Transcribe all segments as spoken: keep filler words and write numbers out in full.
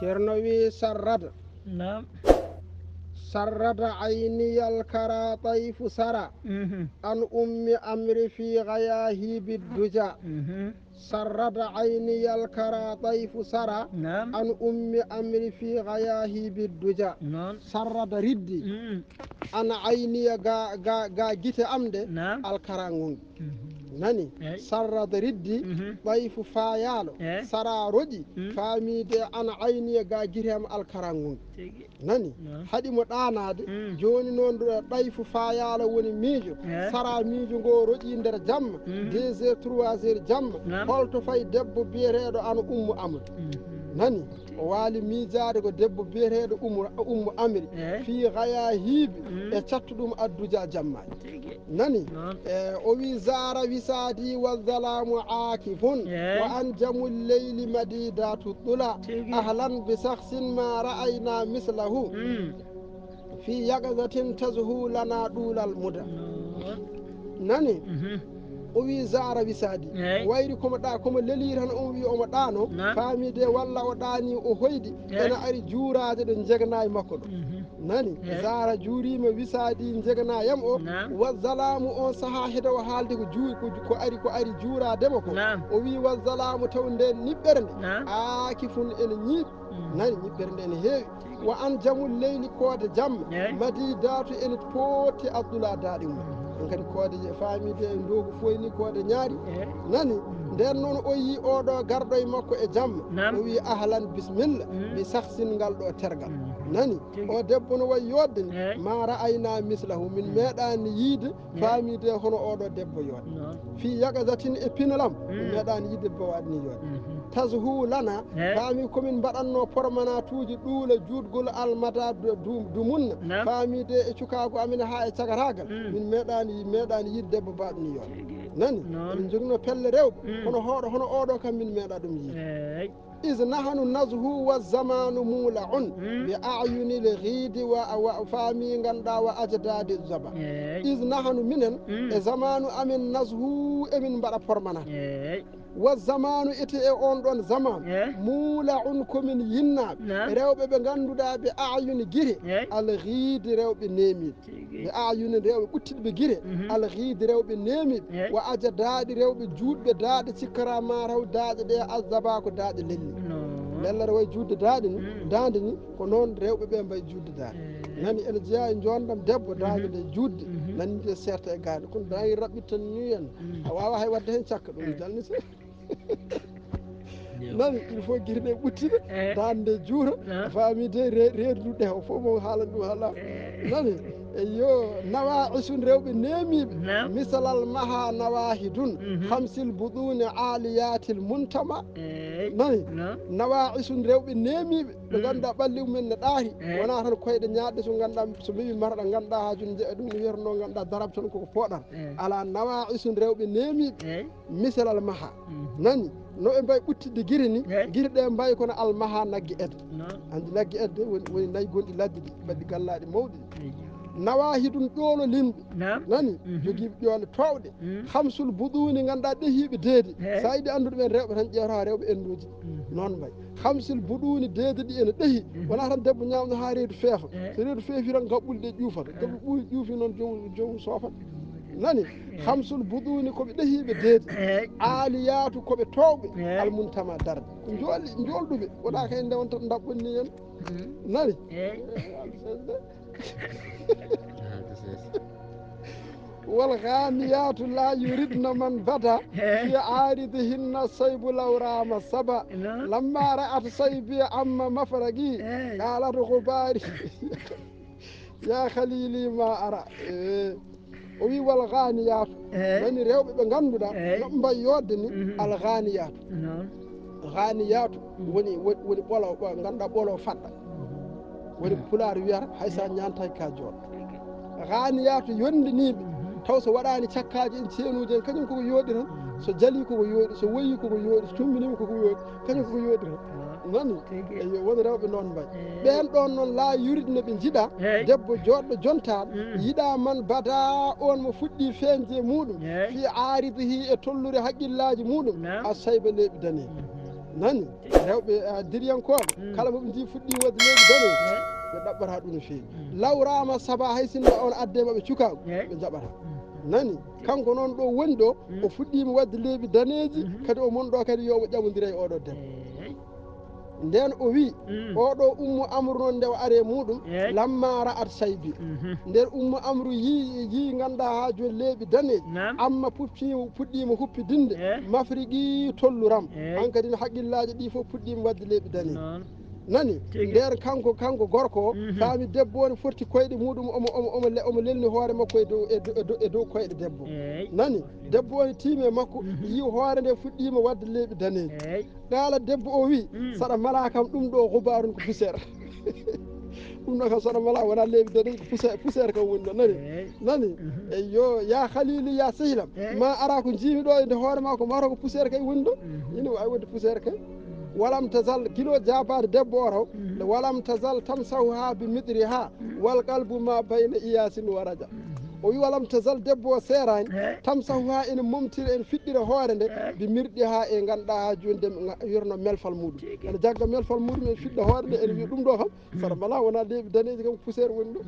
Ceerno wi sarrada. Naam. Sarrada ayniyal kara tayfu sara. Mhm. An ummi amri fi ghayahibi duja. Mhm. Sarrada ayniyal kara tayfu sara. Naam. An ummi amri fi ghayahibi duja. Noon. Sarrada riddi. Mm. An ayniya ga, ga, ga gite am de. Naam. Alkara ngongi. Mhm. Nani? Eey. Sarrada riddi. Mhm. Tayfu fayaalo. Eey. Sara roƴi. Mm. Faamiide an ayniya ga gite am alkara ngongi. Tigi. Nani? Naam. Haɗi mo ɗaanaade. Mm. Jooni noon ɗo ɗayfu fayaala woni miijo. Eh. Sara miijo ngo roƴi nder jamma. Mhm. Deux heures, trois heures jamma. Naam. Holto fayi debbo biyeteeɗo an Ummu Amri? Mhm. Nani? O waali miijaade ko debbo biyeteeɗo Ummu, Ummu Amri. Eh. Fii ghayahibi Mm. e cattuɗum adduja jammaaji. Tigi. Nani? Noon. E, o wi zara wisadi wa zalamu akifun. Eh. Wa an jamul leyli madidatu tula. Tigi. Ahlan bi sakhsin ma ra'ayna mislahu. Mm. Fi yaqzatin tazhu lana dulal muda. Noon. Nani? Mhm. O wi zara wisadi. Eh. Wayri komo ɗa, komo leli tan on wi omo ɗaano. Naam. Faami de walla o ɗaani o hoydi. Eh. Ena ari juuraade ɗo njegnaay makko ɗo. Mhm. Nani? Eh. Zara juuriima wisaadi njeganayam o. Naam. Wa zalaamu on sahaa hedo o haalde ko juu-, ko, ko ari, ko ari juuraade mo ko. Naam. O wi wa zalaamu taw nden niɓɓere nde. Naam. Aakifun ene ñiiɓi. Mm. Nani niɓɓere nde ene heewi. Wa an jamul leyli koode jamma. Eh. Madi daatu ene pooti abdula daaɗi mum. Mm. On kadi koode je faami de ndogu foyni koode ñaari. Eh. Nani? Mm. Nden noon o yi oɗo garɗo e makko e jamma. Naam. O wi ahlan bismillah. Mm. Mi sahsin ngal ɗo tergal. Mm. Nani? Tigi. O debbo no wayi yodde ni, Eh. ma ra'ayna mislahu, min Mm. meeɗaani yiide, Eh. faamiide hono oɗo debbo yodde. Noon. Fii yaqzatin e pinalam, min Mm. meeɗaani yiide debbo waɗni yodde. Mhm. Tazhu lana, Eh. faami ko min mbaɗatno pormanatuuji ɗuula juutgol almada du-, du-, dumunna, Naam. faamiide e cukaagu amin haa e cagatagal, Mm. min meeɗaani, meeɗaani yiide debbo baɗni yodde. Tigi. Nani? Noon. Emin njogino pelle rewɓe, Mm. hono hoɗo, hono oɗo kam min meeɗa ɗum yiide. Eey. Is nahanu nazhu wa zamanu mula'un Mm. bi a'yuni l ghidi wa, wa fami ganduɗa wa ajdadi zaba. Eey. Is nahanu minen Mm. e zamanu amin nazhu emin mbaɗa pormanat. Eey. Wa zamanu ete e on ɗon zamanu Eh. mula'un komin yinnaɓe. Naam. Rewɓe ɓe ganduɗa ɓe a'yuni gire Eey. al ghidi rewɓe nemiɓe. Tigi. Ɓe aayune rewɓe ɓuttiɗɓe gire, Mhm. alhiidi rewɓe neemiiɓe, Eey. wa ajadaaɗi rewɓe juutɓe daaɗe, cikkara ma taw daaɗe ɗe azzaba ko daaɗe lelli. No. Lellere way juutde daaɗe ni, Mm. daande ni, ko noon rewɓe ɓe mbayi juutde daaɗe. Eey. Nani ene jeyaa e njoondam debbo, daande Mhm. nde juutde, Mhm. nani nde seerta e gaane. Kono daangi raɓɓittan ni en, Mm. a waawa hay waɗde heen cakka ɗum, Eh. jalni se. Nani, il faut gire ɗe ɓuttita, Eh. daande juura, Ah. faami de re-, reedu ɗe, o fof mo haalan ɗum haala. Eh. Nani, eyyo, nawa isun rewɓe neemiiɓe, Naam. misalal maha nawahidun, Mhm. hamsil buduni aliyatil muntama. Eh. Nani, Naam. nawa isun rewɓe neemiiɓe, ɓe Mm. ngannduɗaa ɓalli mumen ne ɗaati, Eh. wonaa tan koyɗe ñaaɗɗe so ngannduɗaa, so mbiimi marɗa ngannduɗaa haa jooni njeya ɗum no wiyatnoo ngannduɗaa darab tan koko pooɗata. Eh. Alaa nawa isun rewɓe neemiiɓe. Eh. Misalal maha. Mhm. Nani? No ɓe mbayi ɓuttidde giri ni, Eh? giri ɗe mbayi kono almaha nagge edde. Noon. Anndi nagge edde woni, woni nayi gonɗi ladde ɗi, mbaɗi gallaaɗi mawɗi. Eyi. Nawahidun ƴoolo limɓe. Naam. Nani? Mhm. Jogiiɓe ƴoole toowɗe. Mm. Hamsul buɗuuni ngannduɗaa ɗehiiɓe deedi. Eh? Sa yiɗi anndude ɓen rewɓe tan ƴeewata rewɓe enduuji. Mhm. Noon mbayi. Hamsul buɗuuni deedi ɗi ene ɗehi. Mhm. Wonaa tan debbo ñaamno haa reedu feefa. Eh? So reedu feefi tan gaɓɓuli ɗe ƴuufata. Eh? Gaɓɓuli ɓuuɓi ƴuufi noon joom, joom soofat. Nani? Eh. Hamsul buɗuuni ko ɓe ɗehiiɓe deedi. Eh. Aaliyaatu ko ɓe toowɓe. Eh. Almuntama darde. Ko njooli, njoolɗuɓe. Wonaa kay ndewon tan ndaɓɓon ni en. Mm. Nani? Eh. Eh, Wal ghaniyatu la yuridna man bada Eh. fi aridihinna saybu law rama saba. Noon. Lamma ra'at saybi amma mafragi Eh. qalat ghubari ya khalili ma ara. Eh. O wi wal ghaniyatu. Eh. Woni rewɓe ɓe ngannduɗaa Eh. no mbayi yodde ni Mhm. al ghaniyatu. Noon. Ghaniyatu Mhm. woni, woni, woni ɓolo, ɓo-, ngannduɗaa ɓolo faɗɗa. Mhm. Woni Mhm. pulaar wiyata hay sa Mhm. ñaantay ka jooɗo. Tigi. Ghaniyatu yondiniiɓe Mhm. taw so waɗaani cakkaaji en ceenuuji en kañum koko yooɗi tan. Mhm. So jalii koko yooɗi, so woyii koko yooɗi, so tummbiniima koko yooɗi. Kañum ko yooɗi tan. Ah. Nani? Tigi. Eyo, won rewɓe noon mbayi. Eh. Ɓeen ɗoon noon laa yuritno ɓe njiɗa Eh. debbo jooɗɗo jontaɗo, Mm. yiɗa man bada on mo fuɗɗi feeñde e muɗum, Eh. fi aaridihi e tollude haqqillaaji muɗum, Naam. a sayba leeɓi daneeɓi. Mhm. Nani? Rewɓe, ah, diriyankooɓe, kala mo ɓe njii fuɗɗii waɗde leeɓi daneeji, ɓe ɗaɓɓata ɗum no feewi. Law raama saba, hay sinno on addee maɓɓe cukaagu, ɓe njaɓata. Nani? Kanko noon ɗo woni ɗo, o fuɗɗiima waɗde leeɓi daneeji, kadi o mon ɗo kadi yo omo ƴamondira e oɗo debbo. Nden o wi, oɗo Ummu Amru noon nde o ari e muɗum, lamma ra'at shaybi. Nden Ummu Amru yii, yii ngannduɗaa haa jooni leeɓi daneeji, amma puɗɗiima, puɗɗiima huppidinde, mafriqi tolluram. Hankadi no haqqillaaji ɗi fof puɗɗiima waɗde leeɓi daneeji. Nani? Nden kanko, kanko gorko o, faami debbo o ne fotti koyɗe muɗum, omo, omo, omo le-, omo lelni hoore makko e dow, e dow, e dow, e dow koyɗe debbo. Nani? Debbo o ne tiimi e makko, yii hoore nde fuɗɗiima waɗde leeɓi daneeji. Qaala, debbo o wi, saɗa malaa kam ɗum ɗo gubaarun ko poussière. Ɗum ɗo kam saɗa malaa wonaa leeɓi daneeji, ko poussière, poussière kam woni ɗo, nani? Nani? Eyyo, ya Khalili, ya sehil am. Ma ara ko njiimi ɗo e nde hoore ma ko mataw ko poussière kay woni ɗo. Ina waawi wonde poussière kay. Walam tazal, gilo jaabaade debbo o taw. Walam tazal tamsahuha bi midriha, wal qalbu ma bayna iyasin wa raja. O wi walam tazal, debbo o seeraani, tamsahuha ene momtira, ene fiɗɗira hoore nde, bi mirɗiha e ngannduɗaa haa jooni nde nga-, wiyatnoo melfal muɗum. Ene jagga melfal muɗum, ene fiɗɗa hoore nde, ene wiya ɗum ɗo kam, saɗa malaa wonaa leeɓi daneeji kam, poussière woni ɗo.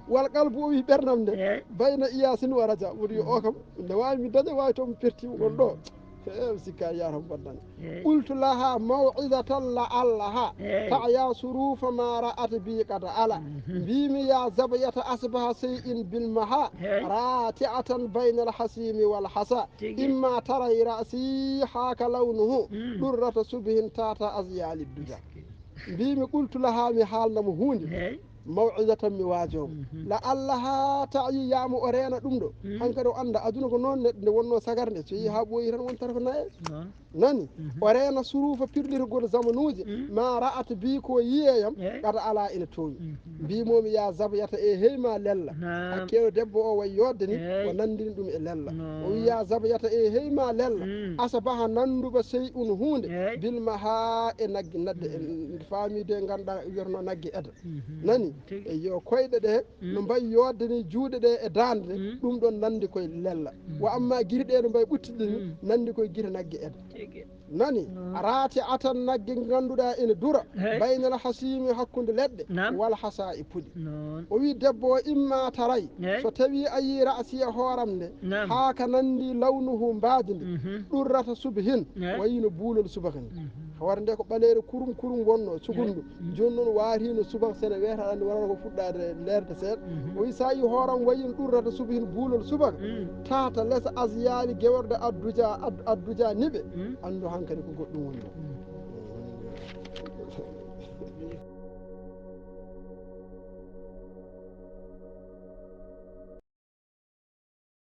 Wal qalbu, o wi ɓerdam nde, bayna iyasin wa raja, woni yo o kam, nde waawi mi daña, waawi taw mi perti won ɗo. He, mi sikka yaram bonnan. Qultu laha maw'izatan la'allaha ta'ya surufa ma ra'at bi qad ala. Mbimi ya zabyata asbaha shay'in bil maha, rati'atan bayna al hasimi wal hasa. Imma taray ra'si haka lawnuhu durrata subhin tata azyali duja. Mbimi qultu laha, mi haalna mo huunde. Maw'izatan, mi waajoo mo. La'allaha ta'yi, yaamo o reena ɗum ɗo. Hankadi o annda aduna ko noon, nde wonnoo sagar nde, so yii haa ɓooyi tan wontata ko naye. Nani? O reena suruufa pirlitagol zamanuuji, ma ra'at bi, ko yiyee yam, qad ala, ina toowi. Mbimomi ya zabyata, e hey ma lella. Hakke o debbo o way yodde ni, o nanndini ɗum e lella. O wi ya zabyata, e hey ma lella. Asbaha, nannduba shay'un, huunde, bil maha, e nagge, nadde, en faami de, ngannduɗaa wiyatnoo nagge eda. Nani? Eyyo, koyɗe ɗe no mbayi yodde ni, juuɗe ɗe e daande ɗe, ɗum ɗon nanndi koye lella. Wa amma gite ɗe no mbayi ɓuttude ni, nanndi koye gite nagge eda. Nani? Rati'atan, nagge ngannduɗaa ene dura, baynal hasimi, hakkunde leɗɗe, wal hasa, e puɗi. O wi debbo o, imma taray, so tawi a yii ra'si, e hooram nde, haa ka nanndi lawnuhu, mbaadi nde, durrata subhin, wayino buulol subaka ni. Hoore nde ko ɓaleere kurum kurum wonno, sugundu. Jooni noon waatino subaka, sene weeta, aɗa anndi wonata ko fuɗɗaade leerde seeɗa. O wi sa yii hooram wayino durrata subhin, buulol subaka, tata les azyali, geworde adduja, ad-, adduja niɓe, anndu hankadi ko goɗɗum woni ɗo.